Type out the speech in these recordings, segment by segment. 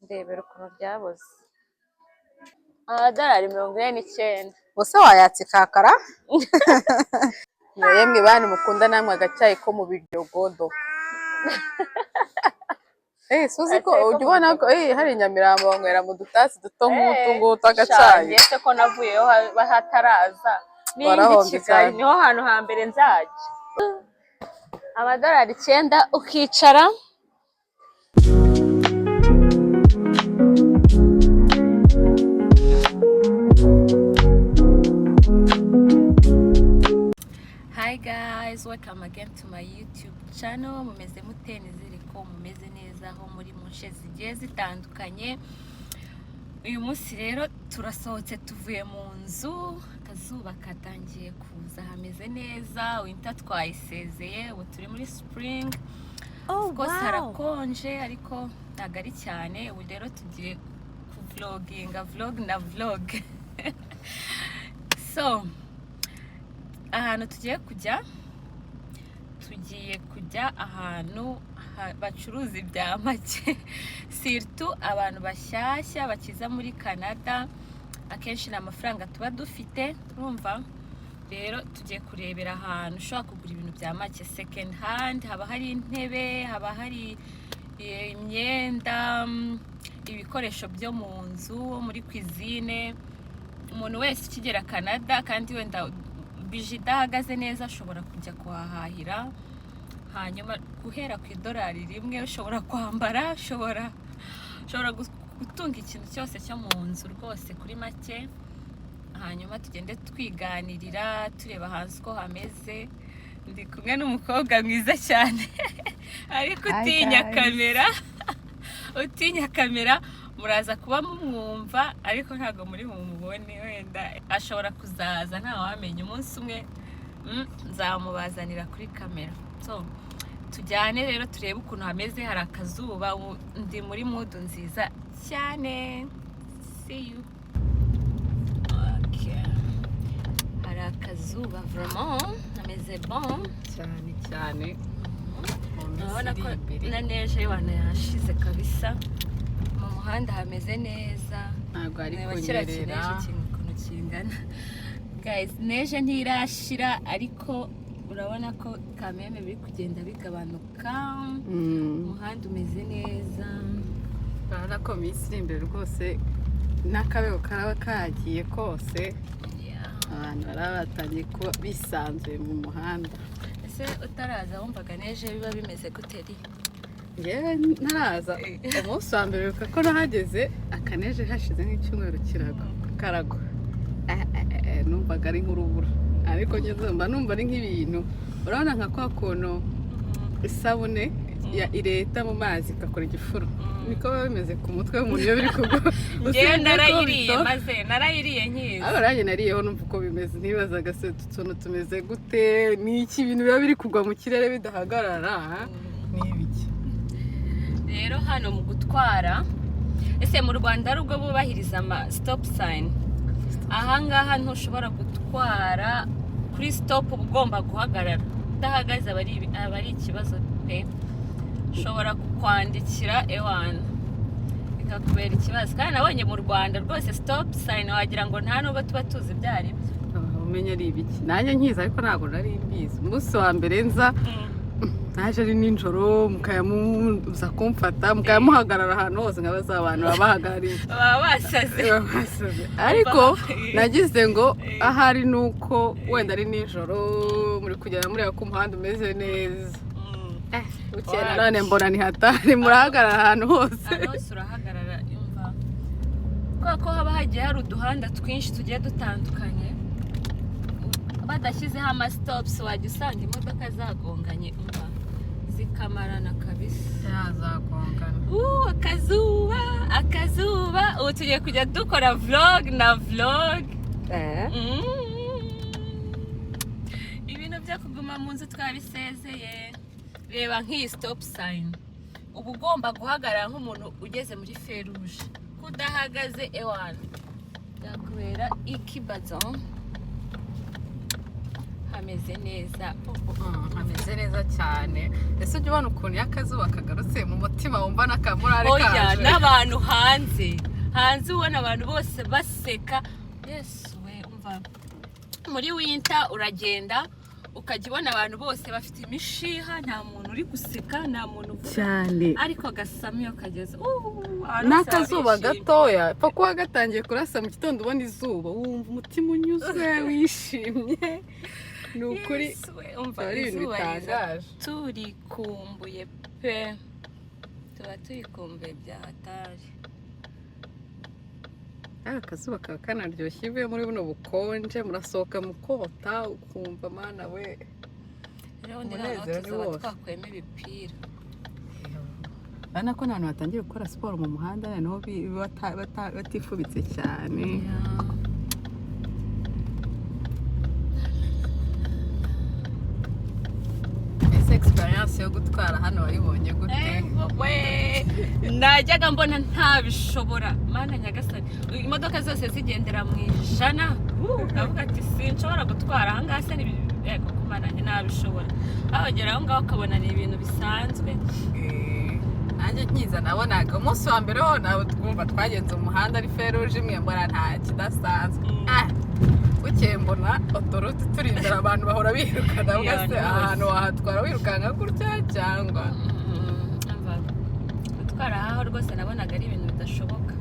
Ndebera ukuntu ryaboze. Amadolari 49. Ubuse wayatsa ikakara? Yemwe bantu mukunda namwe agacyayi ko mu biryogodo. Suzi ko Agacyayi ko ujya mu ubona ko hari i Nyamirambo banywera mu dutasi duto nk'utu ngutu agacyayi. Sha, ko navuyeyo hataraza. N'indi Warahombye Kigali cyane. niho hantu hambere nzajya. Amadolari 9 ukicara. Hi guys, welcome again to my YouTube channel. Mumeze mute? Nizere ko mumeze neza aho muri mu nce zigiye zitandukanye. Uyu munsi rero turasohotse tuvuye mu nzu, akazuba katangiye kuza, hameze neza, winter twayisezeye, ubu turi muri spring. Of course harakonje ariko ntabwo ari cyane. Ubu rero tugiye kuvloginga vlog na vlog. So, ahantu tugiye kujya ahantu bacuruza ibya make, surtout abantu bashyashya bakiza muri Canada, akenshi ni amafaranga tuba dufite. Urumva rero tugiye kurebera ahantu ushobora kugura ibintu bya make, second hand. Haba hari intebe, haba hari imyenda, ibikoresho byo mu nzu, muri cuisine. Umuntu wese ukigera Canada kandi wenda budget idahagaze neza ashobora kujya kuhahahira. Hanyuma guhera ku idolari 1 ushobora kwambara, ushobora gutunga ikintu cyose cyo mu nzu rwose kuri make. Hanyuma tugende twiganirira, tureba hanze uko hameze. Ndi kumwe n'umukobwa mwiza cyane ariko Hi utinya guys. kamera, utinya kamera. Muraza kuba mumwumva ariko ntabwo muri bumubone. Wenda ashobora kuzaza, ntawamenya, umunsi umwe nzamubazanira kuri kamera. So tujyane rero turebe ukuntu hameze. Hari akazuba, ubu ndi muri mood nziza cyane. See you. Okay. Hari akazuba, vraiment hameze bon. Cyane cyane mu minsi Urabona iri ko imbere. na neige yashize kabisa, mu muhanda hameze neza. Ntabwo ari Reba kiriya kunyerera. kineige ukuntu kingana. Guys, neige ntirashira ariko urabona ko kameme biri kugenda bigabanuka. Umuhanda umeze neza. Urabona ko mu minsi iri imbere rwose n'akabeho karaba kagiye kose. Abantu baraba batangiye kuba bisanzuye mu muhanda. Ese utaraza wumvaga neige biba bimeze gute ri? Ngewe ntaraza, umunsi wa mbere wibuka ko nahageze akaneige hashize nk'icyumweru kiragwa karagwa. Numvaga ari nk'urubura, ariko ngeze mba numva ari nk'ibintu, urabona nka kwa kuntu isabune ya ireta mu mazi igakora igifuro, niko biba bimeze ku mutwe w'umuntu iyo biri kugwa. Ngewe Usibye ko narayiriye, maze narayiriye nkizi. Ariko nanjye nariyeho numva uko bimeze, ntibazaga se utu tuntu tumeze gute, ni iki ibintu biba biri kugwa mu kirere bidahagarara, ni ibiki? Rero hano mu gutwara, ese mu Rwanda ari ubwo bubahiriza ama stop sign? Ahangaha ntushobora gutwara kuri stop, uba ugomba guhagarara. Udahagaze aba ari ikibazo pe, ushobora kukwandikira ewana bikakubera ikibazo. Kandi nabonye mu Rwanda rwose stop sign wagira ngo nta nubwo tuba tuzi ibyo ari byo. Umenya ari ibiki? Nanjye nkiza ariko ntabwo nari mbizi. Umunsi wa mbere nza, naje ari nijoro, mukayamuza kumfata, mukayamuhagarara ahantu hose nkabaza abantu baba bahagarariye. Baba basaze. Baba basaze. Ariko nagize ngo ahari ni uko wenda ari nijoro, muri kugenda mureba ko umuhanda umeze neza. Bukeye nanone mbona ni hatari, murahagarara ahantu hose. Ahantu hose urahagarara. Imva kubera ko haba hagiye hari uduhanda twinshi tugiye dutandukanye, badashyizeho amasitopusi wajya usanga imodoka zagonganye, umva zikamarana kabisa. Yazagongana. Akazuba, akazuba! Ubu tugiye kujya dukora vlog na vlog. Ibintu byo kuguma mu nzu twabisezeye. Reba nk'iyi stop sign, uba ugomba guhagarara nk'umuntu ugeze muri feruje. Kudahagaze ewana byakubera ikibazo. Hameze neza. Hameze neza cyane. Ese ujya ubona ukuntu iyo akazuba kagarutse mu mutima wumva n'akamurare Oya, kaje? N'abantu hanze ubona abantu bose baseka. Yesu we, umva, muri winter uragenda ukajya ubona abantu bose bafite imishiha, nta muntu uri guseka, nta muntu uvuga. Cyane. Ariko agasama iyo kageze, abantu bose N'akazuba baba bishimye. gatoya, pfa kuba gatangiye kurasa mu gitondo, ubona izuba, wumva umutima unyuzwe, wishimye, ni ukuri. Yesu we, umva, Biba ari ibintu izuba riza bitangaje. Turikumbuye pe, tuba turikumbuye bya hatari. Aka akazuba kaba kanaryoshye. Iyo uvuye muri buno bukonje, murasohoka mukota, ukumva mana we. Rero ubundi noneho Umunezero ni tuzaba wose. twakuyemo ibipira. Urabona ko n'abantu batangiye gukora siporo mu muhanda noneho batifubitse cyane. Ese experience yo gutwara hano wayibonye gute? We, najyaga mbona ntabishobora. Mana nyagasani, imodoka zose zigendera mu 100. Ndavuga ati sinshobora gutwara ahangaha se, yego kumana nabishobora. Aho ugera aho ngaho ukabona ni ibintu bisanzwe. Nanjye nkiza nabonaga umunsi wa mbere ho nawe twumva twagenze umuhanda ari feruje imwe, mbona nta kidasanzwe. Ah, bukeye mbona autoroute turi imbere, abantu bahora biruka, ndavuga Yeah, se rwose. ahantu wahatwara wirukanka gutya cyangwa? Umva, gutwara ahaho rwose nabonaga ari ibintu bidashoboka.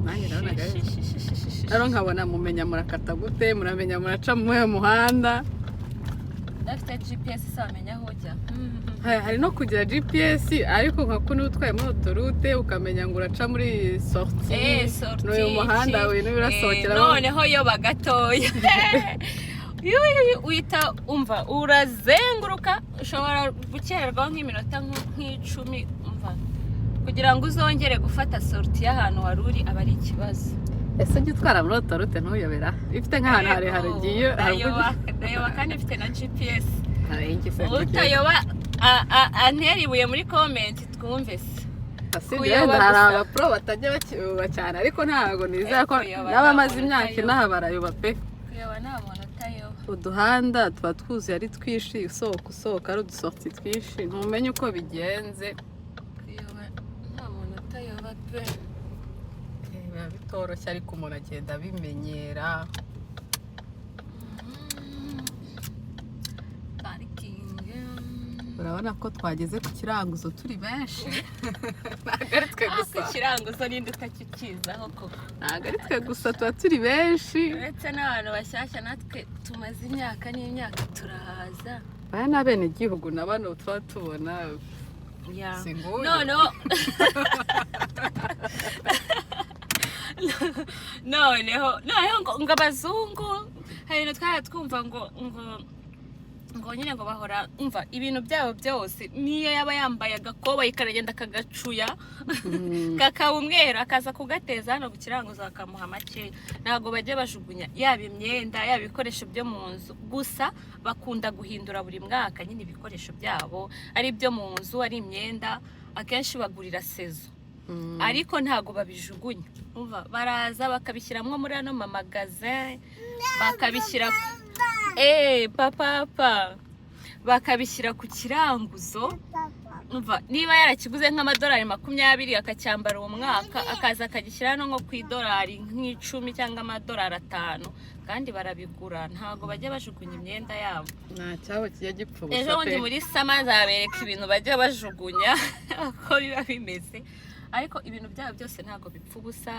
Nanjye nabonaga ari Shi, shi, shi, shi, shi, shi. Rero nkabona mumenya murakata gute, muramenya muraca mu muhe muhanda? Udafite GPS se wamenya aho ujya? Hari no kugira GPS, ariko nka kuno utwaye muri autoroute ukamenya ngo uraca muri sortie Sortie, n'uyu muhanda iki, we n'urasohokeramo. Noneho yoba gatoya. Yuyu, uhita umva urazenguruka, ushobora gukererwaho nk'iminota nk'icumi. Umva, kugira ngo uzongere gufata sortie y'ahantu wari uri aba ari ikibazo. Ese ujya utwara muri autoroute ntuyobera ifite nk'ahantu harehare ugiye? Hari ubwo Ndayoba, ndayoba kandi mfite na GPS. Hari iki se? Utayoba antera ibuye muri comment twumve se. Usibye Kuyoba wenda hari gusa. abapro batajya bakiyoba cyane, ariko ntabwo nizera ko Kuyoba n'abamaze nta muntu imyaka utayoba. inaha barayoba pe. Kuyoba nta muntu utayoba. Uduhanda tuba twuzuye ari twinshi, usohoka usohoka ari udusortie twinshi, ntumenye uko bigenze. Kuyoba nta muntu utayoba pe. Biba bitoroshye, ariko umuntu agenda abimenyera. Parikingi. Urabona ko twageze ku kiranguzo turi benshi, ntabwo ari twe gusa. Ku kiranguzo ninde utakikizaho koko? Ntabwo ari twe gusa, tuba turi benshi. Uretse n'abantu bashyashya, natwe tumaze imyaka n'imyaka turahaza. Aya ni abenegihugu na bano tuba tubona. Si nguyu. Noneho ngo abazungu hari ibintu twari twumva ngo nyine ngo bahora, umva, ibintu byabo byose, niyo yaba yambaye agakoboyi karagenda akagacuya kakaba umweru, akaza kugateza hano ku kiranguzo bakamuha makeya. Ntabwo bajya bajugunya yaba imyenda, yaba ibikoresho byo mu nzu. Gusa bakunda guhindura buri mwaka nyine ibikoresho byabo, ari ibyo mu nzu, ari imyenda, akenshi bagurira saison, ariko ntabwo babijugunya. Umva, baraza bakabishyiramo muri ano mamagaze, bakabishyira papa papa, bakabishyira ku kiranguzo. Umva, niba yarakiguze nk'amadolari 20 akacyambara uwo mwaka, akaza akagishyira hano nko ku idolari nk'icumi cyangwa amadolari 5, kandi barabigura. Ntabwo bajya bajugunya imyenda yabo. Nta cyabo kijya gipfa ubusa Ejo bundi pe. muri summer nzabereka ibintu bajya bajugunya uko biba bimeze, ariko ibintu byabo byose ntabwo bipfa ubusa.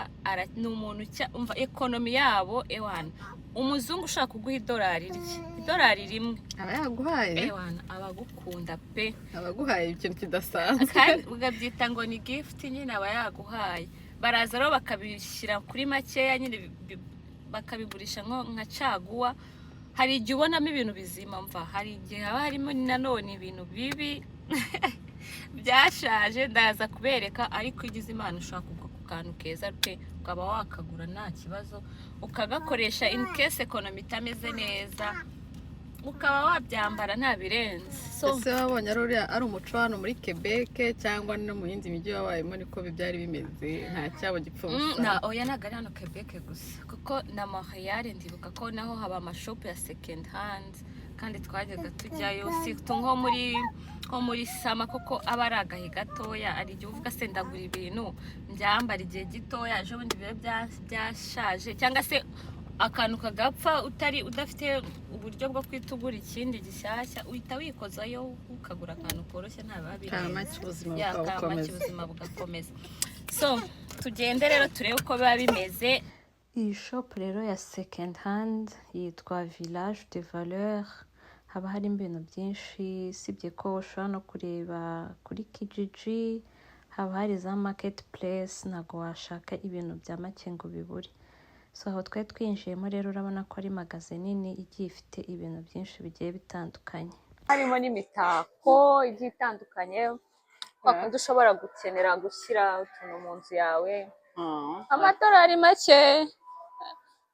Ni umuntu umva, economy yabo, ewana, umuzungu ushaka kuguha idolari rye, idolari rimwe, aba yaguhaye. Ewana, aba agukunda pe. Aba aguhaye ikintu kidasanzwe. Kandi ukabyita ngo ni gift nyine aba yaguhaye. Baraza rero bakabishyira kuri makeya nyine, bakabigurisha nka caguwa. Hari igihe ubonamo ibintu bizima, mva, hari igihe haba harimo nanone ibintu bibi byashaje, ndaza kubereka. Ariko iyo ugize Imana ushobora kugwa ku kantu keza pe, ukaba wakagura nta kibazo, ukagakoresha in case economy itameze neza, ukaba wabyambara nta birenze. So Ese wabonye ari uriya ari umuco hano muri Quebec cyangwa no mu yindi mijyi wabayemo niko byari bimeze, nta cyabo gipfa ubusa? Na oya, ntabwo ari hano Quebec gusa, kuko na Montreal ndibuka ko naho haba amashop ya second hand. Kandi twajyaga tujyayo, surtout nko muri summer, kuko aba ari agahe gatoya. Hari igihe uvuga se ndagura ibintu mbyambara igihe gitoya, ejo bundi bibe byashaje, cyangwa se akantu kagapfa, utari udafite uburyo bwo kwita ugura ikindi gishyashya, uhita wikozayo ukagura akantu koroshye, nta biba birenze. Kamake, ubuzima Ya, bukaba kamake, bukomeza. Ubuzima bugakomeza. So tugende rero turebe uko biba bimeze. Iyi shop rero ya second hand yitwa Village de Valeur. Haba harimo ibintu byinshi, usibye ko ushobora no kureba kuri Kijiji, haba hari za market place, ntabwo washaka ibintu bya make ngo ubibure. So aho twari twinjiyemo rero, urabona ko ari magasin nini igiye ifite ibintu byinshi bigiye bitandukanye. Harimo n'imitako igiye itandukanye, kwa kundi ushobora gukenera gushyira utuntu mu nzu yawe. Amadolari make,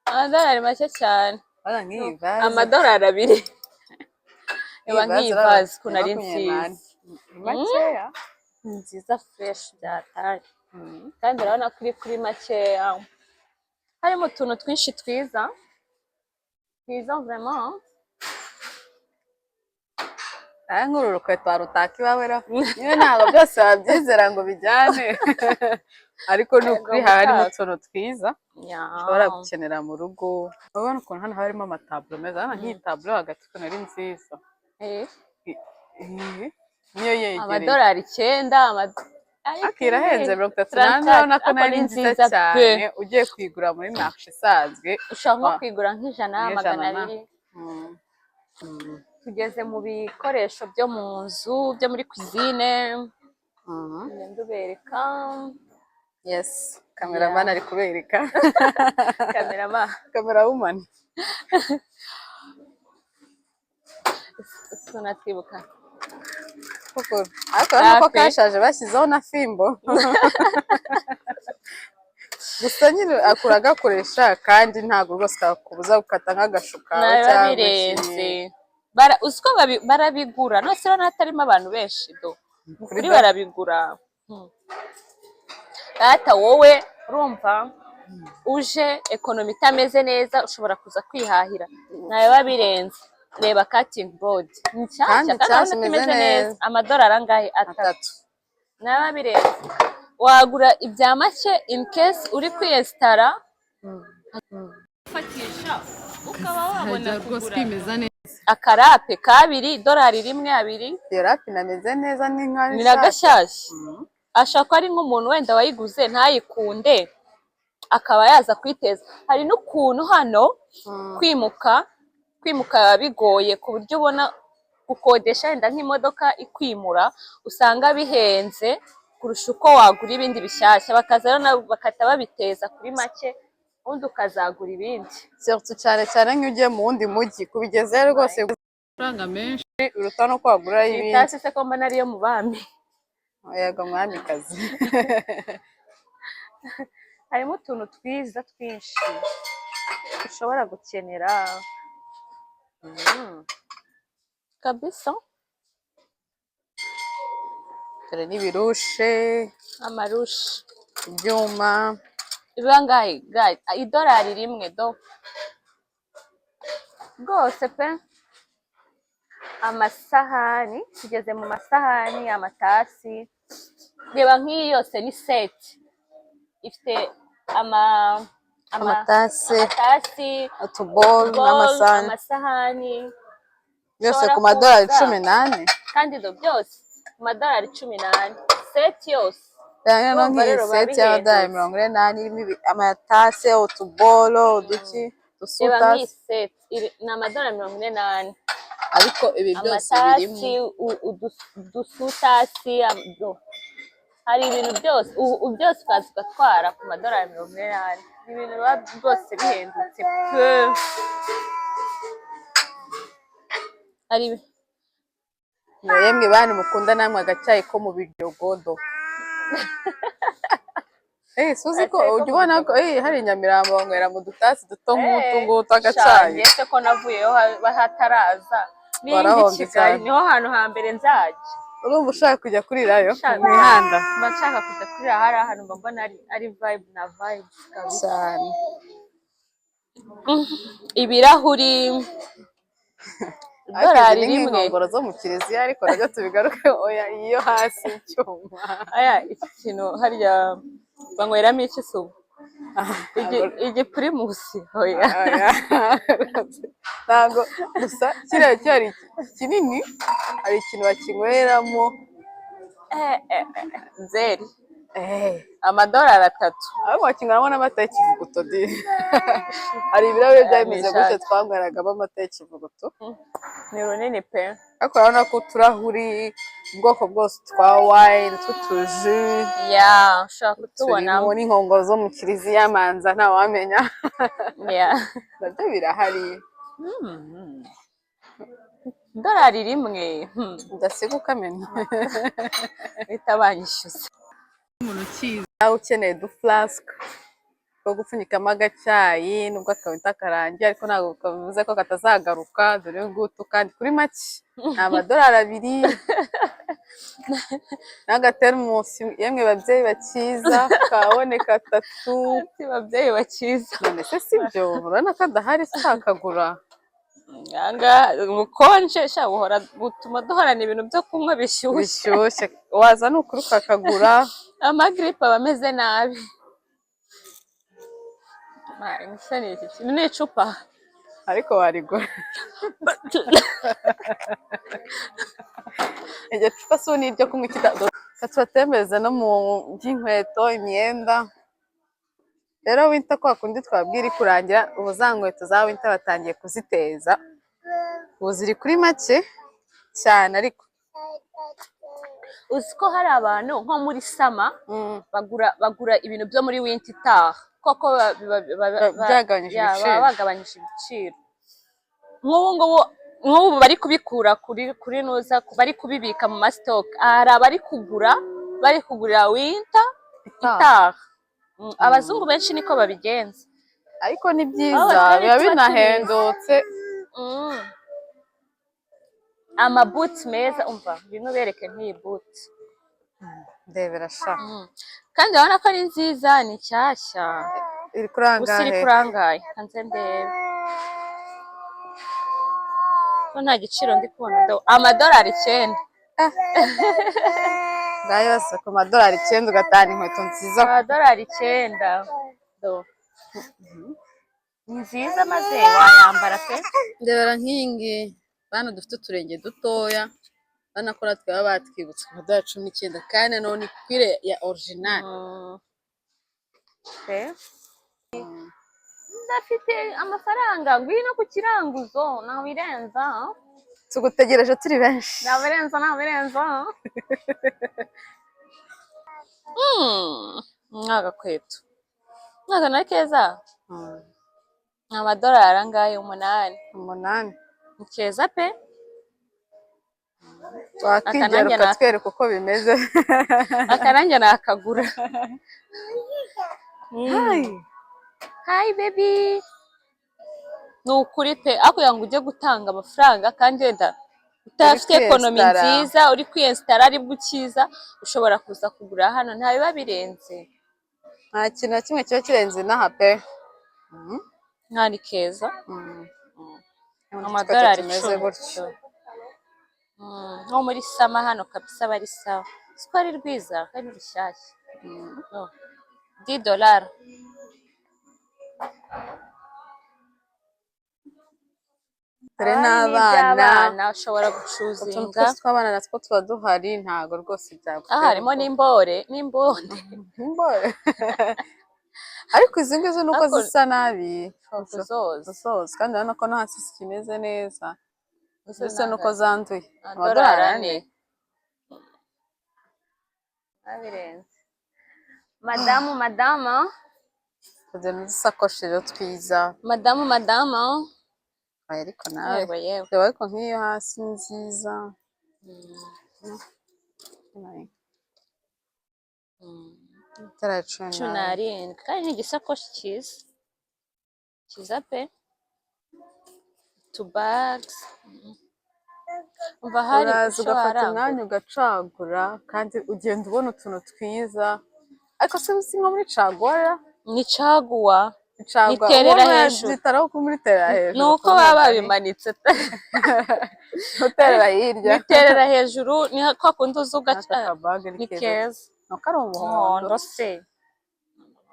amadolari make cyane. Urabona nk'iyi vase. Amadolari 2. Reba nk'iyi vase ukuntu ari 24. nziza. Ni makeya. Ni nziza, fresh byatari, kandi urabona ko iri kuri makeya. Harimo utuntu twinshi twiza twiza vraiment. Aya, nk'uru rukweto warutaka iwawe ra? Niyo, ntabwo byose wabyizera ngo bijyane, ariko ni ukuri haba harimo utuntu twiza ushobora gukenera mu rugo. Urabona ukuntu hano haba harimo amataburo meza. Hano nk'iyi taburo hagati ukuntu ari nziza. Iyi niyo yegereye. Amadolari 9 Ariko irahenze, 34. Urabona ko nayo ni nziza cyane, ugiye kuyigura muri marché isanzwe. Ushobora nko kuyigura nk'ijana, nk'ijana magana na- abiri. Tugeze mu bikoresho byo mu nzu, byo muri cuisine. Ngenda ubereka. Yes, cameraman ari kubereka. Cameraman. Camera woman. Tunatibuka. Koko ariko urabona ko Hafi. kashaje, bashyizeho na fimbo gusa. Nyine akura agakoresha, kandi ntabwo rwose kakubuza gukata nk'agashu kawe Biba cyangwa birenze. iki. Uzi ko barabigura nose urabona hatarimo abantu benshi do kuri barabigura. Data, wowe urumva uje economy itameze neza, ushobora kuza kwihahira, ntawe biba birenze. Reba cutting board ni nshyashya. Kandi Kandi nshyashya, urabona ko imeze imeze neza. neza. Amadolari angahe? 3. 3. Naba birenze, wagura ibya make in case uri kwiyesitara, fatisha ukaba wabona Hajya rwose kugura. Kwimeza neza. Akarape kabiri, idolari 1, 2. Iyo rape inameze neza, ni nka Ni na gashyashya. Ashobora kuba ari nk'umuntu wenda wayiguze ntayikunde, akaba yaza kwiteza. Hari n'ukuntu hano kwimuka biba bigoye, ku buryo ubona gukodesha wenda nk'imodoka ikwimura usanga bihenze kurusha uko wagura ibindi bishyashya. Bakaza rero nabo bagahita babiteza kuri make, ubundi ukazagura ibindi. Surtout cyane cyane nk'iyo ugiye mu wundi mujyi, kubigezayo rwose amafaranga menshi biruta no kwagurayo ibindi. Itasi se ko mbona ariyo mu bami? Yego, mwamikazi. Harimo utuntu twiza twinshi ushobora gukenera. Kabisa. Dore n'ibirushe. Amarushe. Ibyuma. Biba ngahe guys? Idolari 1 do rwose pe. Amasahani, tugeze mu masahani, amatasi. Reba nk'iyi yose ni set ifite ama Amatasi. Amatasi. Utubolo. Bowl, N'amasahani. Amasahani. Byose Ushobora ku madolari kuza. 14. Kandi ibyo byose ku madolari 14, set yose. Rero Urumva nk'iyi rero biba set y'amadolari bihendutse. 44 irimo amatase, utubolo, uduki, Reba nk'iyi udusutasi. Set ni amadolari 44. Ariko ibi byose Amatasi, birimo. Udusutasi, hari ibintu byose, byose ukaza ugatwara ku madolari 44. Ni ibintu biba rwose bihendutse pe. Hari Yemwe bantu mukunda namwe agacyayi ko mu biryogodo. Suzi ko Agacyayi ko ujya mu ubona ko hari i Nyamirambo banywera mu dutasi duto nk'utu ngutu agacyayi. Sha, se ko navuyeyo hataraza n'indi Warahombye Kigali cyane. niho hantu hambere nzajya. Urumva ushaka kujya kurirayo Sha, mu mihanda? Mba nshaka kujya kurira hari ahantu mba mbona ari vibe na vibe kabisa. Cyane. Ibirahuri. Idolari Ariko izi ni 1. nk'inkongoro zo mu kiliziya, ariko nabyo tubigaruke. Oya, iyo hasi y'icyuma. Aya, iki kintu harya banyweramo iki se ubu? Igipirimusi? Oya. Oya. Ntabwo gusa kiriya cyari kinini, hari ikintu bakinyweramo. Nzeri, amadolari 3. Ahubwo bakinyweramo n'amata y'ikivuguto di. Hari ibirahure byari bimeze gutya twanyweragamo amata y'ikivuguto. Ni runini pe. Ariko urabona ko uturahuri ubwoko bwose twa wine, tw'utuji Ya, ushobora kutubonamo. Turimo n'inkongoro zo mu kiliziya, manza ntawamenya. Nabyo birahari. Idolari 1. Udasiga ukamenya. Bahita banyishyuza. Umuntu ukiza ukeneye uduflask two gupfunyikamo agacyayi, nubwo akawita karangiye, ariko ntabwo kavuze ko katazagaruka. Dore ngutu, kandi kuri make, ni amadolari 2 n'agateremusi. Yemwe babyeyi bakiza, kaboneka atatu. Ati babyeyi bakiza. None se si byo? Urabona ko adahari, sitakagura. Ahangaha ubukonje sha buhora butuma duhorana ibintu byo kunywa bishyushye. Bishyushye, waza ni ukuri ukakagura. Amagiripe aba ameze nabi. Ese ni iki kintu? Ni icupa. Ariko warigura iryo cupa, si ni iryo kunywa ikida. Tubatembereze no mu by'inkweto, imyenda. Rero winter, kwa kundi twabwira iri kurangira, ubu za nkweto za winter batangiye kuziteza, ubu ziri kuri make cyane ariko. Uzi ko hari abantu nko muri summer bagura ibintu byo muri winter itaha koko Byagabanyije ya, ibiciro. Baba bagabanyije ibiciro. Nk'ubu ngubu, nk'ubu bari kubikura kuri nuza, bari kubibika mu mastock. Hari abari kugura, bari kugurira winter itaha. Abazungu benshi niko babigenza. Ariko ni byiza. Aho batari Biba tuba tubizi. binahendutse. Amabuti meza, umva, ngwino ubereke nk'iyi buti. Ndebera sha. Kandi urabona ko ari nziza, ni nshyashya. Iri kuri Gusa iri angahe? kurangaye hanze, ndebe ko nta giciro ndi kubona. Amadolari 9. Ngayo yose ku madolari 9, ugatahana inkweto nziza. Amadolari 9 do, ni nziza maze wayambara pe. Ndebera nk'iyi ngiyi, bana dufite uturenge dutoya, urabona ko natwe baba batwibutse, ku madolari 19, kandi nanone ni cuir ya original. Pe, ndafite amafaranga, ngwino ku kiranguzo, ntawirenza. Tugutegereje turi benshi. Ntawirenza, ntawirenza. Mwagakweto mwaka na keza. Ni amadolari angahe? 8. 8. Ni keza pe. Wakigera Akananjye ukatwereka uko bimeze. Akaranjye nakagura. Hi. Hi baby. Ni ukuri pe, aho kugira ngo ujye gutanga amafaranga kandi wenda utafite economy Kwiyesitara. nziza, uri kwiyesitara aribwo ukiza, ushobora kuza kugura hano, nta biba birenze. Nta kintu na kimwe kiba kirenze inaha pe. Nka ni keza. Amadolari Amadolari tumeze 10. gutyo. Nko muri summer hano kabisa aba ari sawa, siko ari rwiza kandi rushyashya. No. 10 dolari. Dore Hari n'abana. n'iby'abana, ushobora Utuntu guchoosinga. twose tw'abana natwo tuba duhari, ntago rwose byagutera Ah, harimo ubwoba. n'imbore n'imbonde. Imbore. Ariko izi ngizi nuko Ariko zisa nabi. ushobora kuzoza. Kuzoza, kandi urabona ko no hasi zikimeze neza. Gusa Ndetse nuko zanduye. Amadolari 4. Abirenze. Madamu, madamu. Tugira n'udusakoshi rero twiza. Madamu, madamu. Oya, ariko nawe. Yewe yewe. Reba, ariko nk'iyo hasi ni nziza. Amadolari cumi cumi n'abiri. n'arindwi, kandi ni igisakoshi cyiza cyiza pe. Utubags, umva, hari Uraza icyo ugafata warangura. umwanya ugacagura, kandi ugenda ubona utuntu twiza. Ariko se si nko muri caguwa? Ni caguwa. Icagwa Riterera umuntu hejuru. yabyitaraho kumuriterera hejuru. Ni uko baba babimanitse. Uterera hirya. Riterera hejuru, ni kwa kundi uza ugaca. Aka kabage Ni ni keza. keza. Nuko ari umuhondo. Umuhondo se.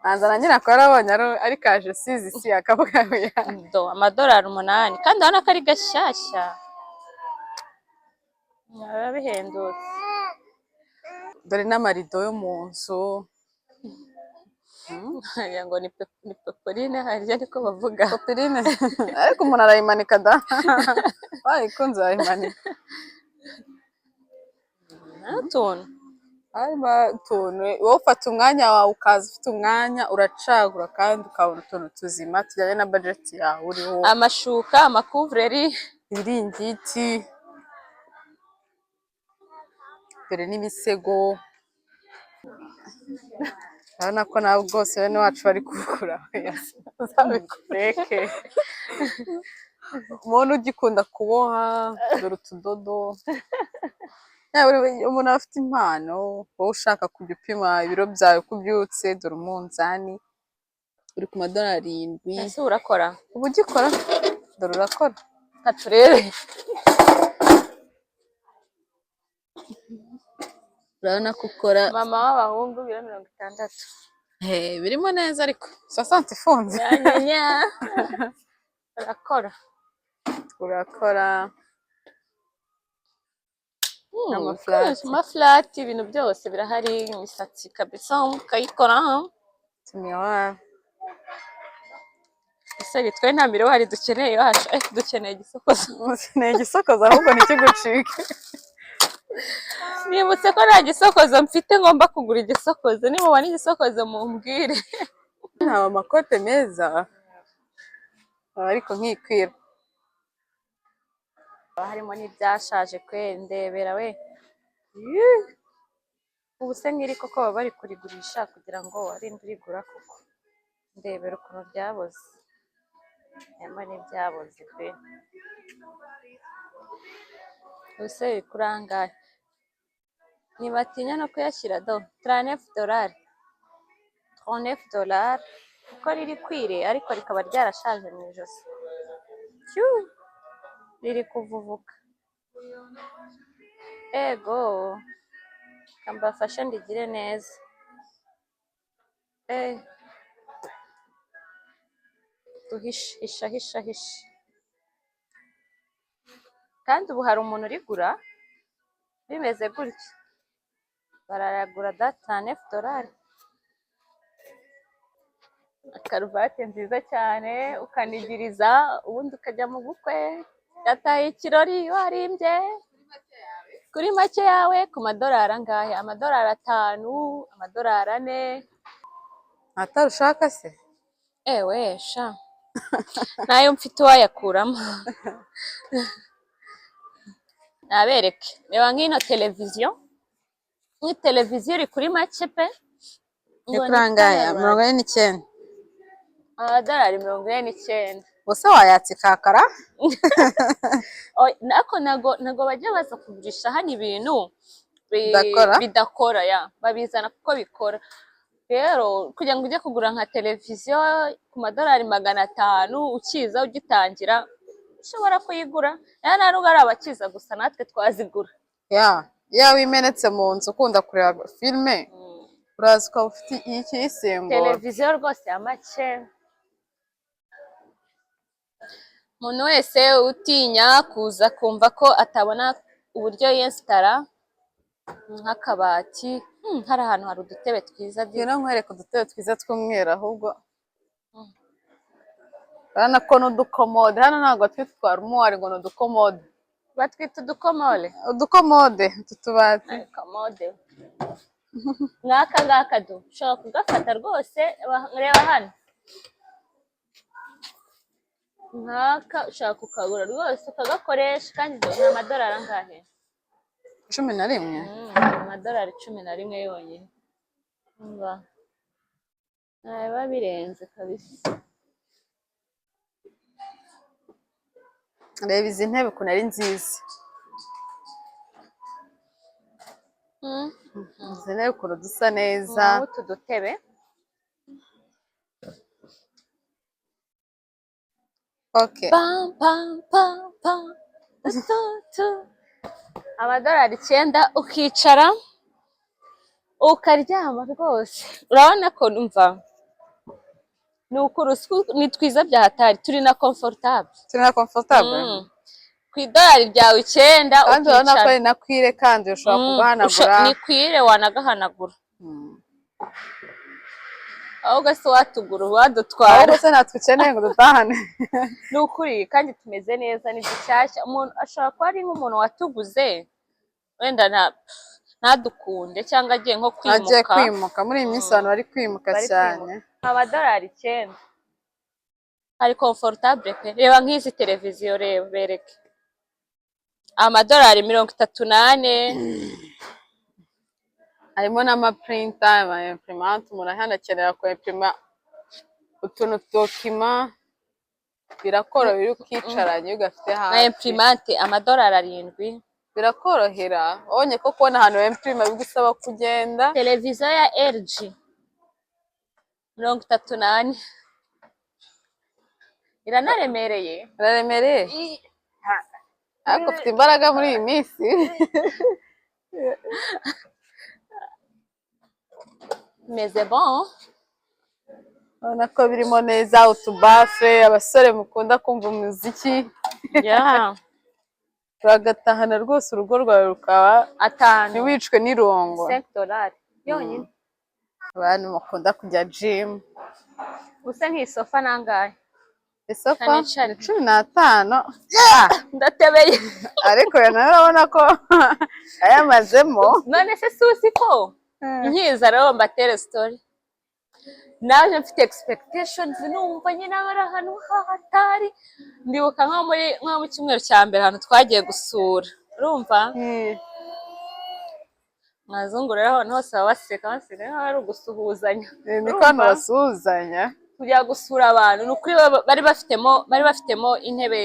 Banza na nyirako yarabonye ari kaje sizi si akavuga ngo ya. Do amadolari 8, kandi urabona ko ari gashyashya, biba bihendutse. Dore n'amarido yo mu nzu. Wagira ngo ni popeline, harya niko bavuga? Popeline, ariko umuntu arayimanika da, wayikunze wayimanika. N'utuntu. Harimo utuntu, wowe ufata umwanya wawe, ukaza ufite umwanya, uracagura kandi ukabona utuntu tuzima tujyanye na budget yawe uriho. Amashuka, amakuvureri. Ibiringiti, dore n'imisego. Urabona ko nawe rwose bene wacu bari kugura. Uzabikore umuntu ugikunda kuboha, dore utudodo. Yewe, umuntu aba afite impano. Wowe ushaka kujya upima ibiro byawe uko ubyutse, dore umunzani uri ku madolari 7. Ese urakora? Uba ugikora, dore urakora. Reka turebe. Urabona ko ukora. Mama w'abahungu, ibiro 60. Hey, birimo neza ariko soixante ifunze. Nyanya, urakora. Urakora. N'amaflati. Amaflati, ibintu byose birahari, imisatsi kabisa ukayikora. Tumiwari. Ese twe nta miroir dukeneye iwacu, ariko dukeneye igisokozo. Ni igisokozo ahubwo ntikigucike. Nibutse ko nta gisokozo mfite, ngomba kugura igisokozo. Nimubona igisokozo mumbwire. Haba amakote meza ariko nkikwira. Haba harimo n'ibyashaje kweri, ndebera we. Yuh! Ubu se nk'iri koko baba bari kurigurisha kugira ngo arinde urigura koko? Ndebera ukuntu ryaboze, harimo n'ibyaboze pe. Ubu se riri kuri angahe? Ntibatinya no kuyashyira do 39 dolari, 39 dolari, kuko riri kwire ariko rikaba ryarashaje mu ijosi. Cyuu! Riri kuvuvuka. Ego, reka mbafashe ndigire neza. Eh, duhishe, hisha, hisha, hisha. Kandi ubu hari umuntu urigura bimeze gutya, bararagura da, 39 dolari. Karuvati nziza cyane, ukanigiriza, ubundi ukajya mu bukwe, gataha ikirori warimbye kuri make yawe, ku madolari angahe? Amadolari 5, amadolari 4. Ntatari ushaka se? Ewe sha, nayo mfite uwayakuramo. Nabereke, reba nk'ino televiziyo, nk'iyi televiziyo iri kuri make pe. Ni kuri angahe? 49. Amadolari 49. Ubuse wayatsa ikakara? Ariko ntago bajya baza kugurisha hano ibintu Bidakora? Bidakora ya, babizana kuko bikora. Rero kugira ngo ujye kugura nka televiziyo ku madolari 500 ukiza ugitangira, ushobora kuyigura. Rero nta nubwo ari abakiza gusa, natwe twazigura. Ya, iyo wimenetse mu nzu ukunda kureba filime, uraza ukaba ufite ikiyisimbura. Televiziyo rwose ya make. Umuntu wese utinya kuza kumva ko atabona uburyo yesitara nk'akabati, hari ahantu hari udutebe twiza. Ngwino nkwereke udutebe twiza tw'umweru ahubwo. Urabona ko n'udukomode hano ntabwo twitwa twa armoire, ngo ni udukomode. Batwita udukomole? Udukomode, utu tubati. Komode nk'aka ngaka du, ushobora kugafata rwose. Reba hano, nk'aka ushobora kukagura rwose ukagakoresha, kandi ni amadolari angahe? 11. Amadolari 11 yonyine. Umva, ntabiba birenze kabisa. Reba izi ntebe ukuntu ari nziza. Izi ntebe ukuntu dusa neza. Nk'utu dutebe. Okay. Pam pam pam pam tu, tu. $9 ukicara ukaryama rwose. Urabona ko numva ni ukurusku, ni twiza bya hatari, turi na comfortable. Turi na comfortable. Ku idolari ryawe 9 Kandi urabona ko ukicara. ari na cuir, kandi ushobora kugahanagura. Ni cuir, wanagahanagura. Ahubwo se watugura wadutwara? Ahubwo se natwe ukeneye ngo dutahane? Ni ukuri, kandi tumeze neza, ni dushyashya. Umuntu ashobora kuba ari nk'umuntu watuguze wenda ntadukunde cyangwa agiye nko Agiye kwimuka. kwimuka. Muri iyi minsi abantu bari kwimuka Bari cyane. $9, hari comfortable pe. Reba nk'izi televiziyo, reba bereke, $34. Harimo n'ama printer, ama imprimante. Umuntu ahanakenera kwempirima utuntu, document, birakorohera iyo ukicaranye, iyo ugafite Na hafi. imprimante $7. Birakorohera, wabonye ko kubona ahantu wempirima bigusaba kugenda. Televiziyo ya LG 34, iranaremereye. Biraremereye, ariko ufite imbaraga muri iyi minsi. Meze bon. Urabona ko birimo neza, utubafe. Abasore mukunda kumva umuziki, uragatahana rwose, urugo rwawe rukaba 5. ntiwicwe n'irongo. $5 yonyine. Abantu mukunda kujya gym. Gusa nk'isofa nangahe? Isofa Kanicare. ni 15. Ndatebeye. Ariko uyu nawe urabona ko ayamazemo. None se susi ko nkiza rero mbatere story? Naje mfite expectations, numva nyine aba ari ahantu hahatari. Ndibuka nko mu cyumweru cya mbere, ahantu twagiye gusura, urumva, mwazungu rero ahantu hose baba baseka, baseka nkaho ari ugusuhuzanya. Niko hano Urumva? basuhuzanya. Kujya gusura abantu, ni ukuri bari bafitemo intebe.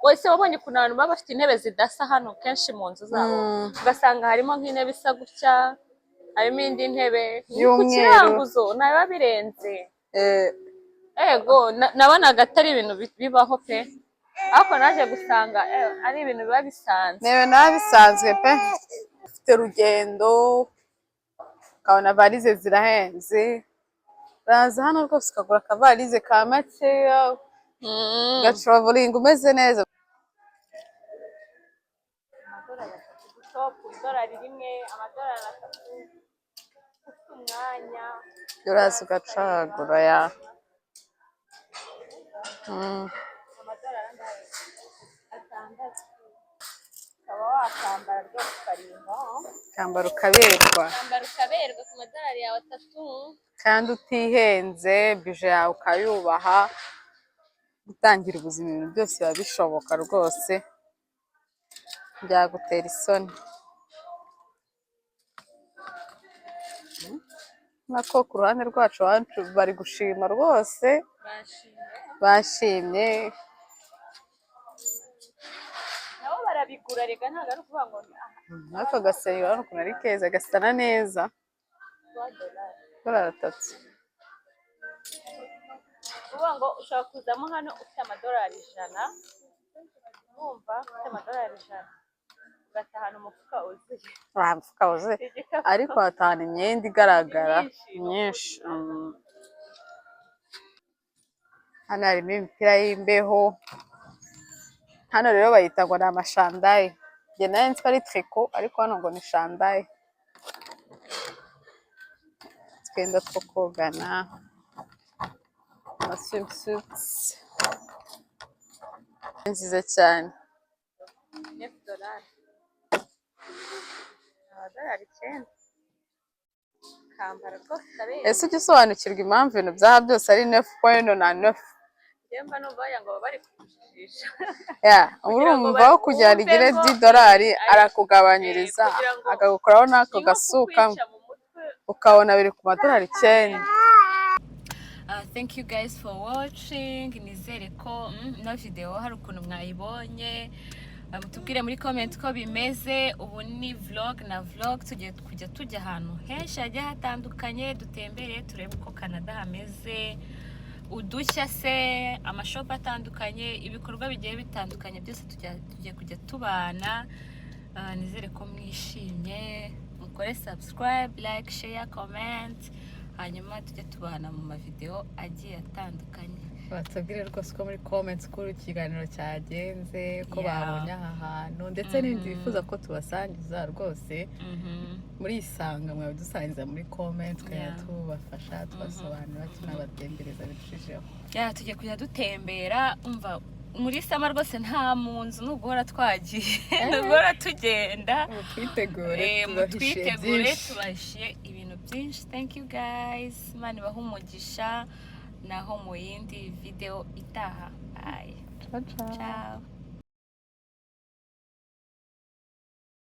Wese wabonye ukuntu abantu baba bafite intebe zidasa hano kenshi mu nzu zabo, ugasanga harimo nk'intebe isa gutya, harimo indi ntebe ni ku Y'umweru. kiranguzo, ntibiba birenze. Ego, nabonaga atari ibintu bibaho pe, ariko naje gusanga ari ibintu biba bisanzwe. Ni ibintu biba bisanzwe pe. Ufite urugendo ukabona varize zirahenze, uraza hano rwose ukagura akavarize ka makeya, ugatravelinga umeze neza. $3 gutopu, idolari 1, $3, ufite umwanya. Uraza ugacagura ya. $6 ukaba wakambara rwose ukarimba. Ukambara ukaberwa. Ukambara ukaberwa ku madolari yawe 3. Kandi utihenze, budget yawe ukayubaha, gutangira ubuzima, ibintu byose biba bishoboka rwose, byagutera isoni. Nako ku ruhande rwacu iwacu bari gushima rwose. Bashimye. Bashimye. Nabo barabigura rega, ntabwo ari ukuvuga ngo ni aha. N'ako gaseri urabona ukuntu ari keza, gasa na neza. $2. $3. Ukuvuga ngo ushobora kuzamo hano ufite $100, wumva ufite $100 ugatahana umufuka wuzuye. Wa mufuka wuzuye. Igikapu. Ariko hatahana imyenda igaragara. Myinshi. Myinshi. Hano harimo imipira y'imbeho. Hano rero bayita ngo ni ama chandail. Njye nari nzi ko ari tricot, ariko hano ngo ni chandail. Utwenda two kogana, ama swimsuits, nziza cyane. $9, $9, kambara rwose ukaberwa. Ese ujya usobanukirwa impamvu ibintu byaha byose ari neuf point nonante-neuf? Njyewe mba numva wagira ngo baba bari kujijisha. Ya. Kugira ngo Urumva aho kugira ngo igire bumve ngo $10, arakugabanyiriza, kugira ngo akagukoraho n'ako ni nko gasuka, kukwica mu mutwe. Ukabona biri ku madolari 9. Thank you guys for watching. Nizere ko ino video hari ukuntu mwayibonye. Mutubwire muri comment ko bimeze. Ubu ni vlog na vlog, tugiye kujya tujya ahantu henshi hagiye hatandukanye, dutembere, turebe uko Canada hameze. Udushya se, amashopu atandukanye, ibikorwa bigiye bitandukanye byose tugiye kujya tubana. Nizere ko mwishimye. Mukore subscribe, like, share, comment, hanyuma tujye tubana mu mavideo agiye atandukanye. Batubwire rwose ko muri comments ko ikiganiro cyagenze, ko babonye aha hantu, ndetse n'ibindi bifuza ko tubasangiza rwose. Murisanga, mwabidusangiza muri comment, tukajya tubafasha, tubasobanurira, tunabatembereza birushijeho. Yeah, tugiye kujya dutembera. Umva, muri summer rwose nta mu nzu, nuguhora twagiye, nuguhora tugenda. Twitegure. Tubahishiye Mutwitegure. byinshi. Tubahishiye ibintu byinshi. Thank you guys, Imana ibahe umugisha. Naho mu yindi video itaha, bye. Ciao, ciao. Ciao.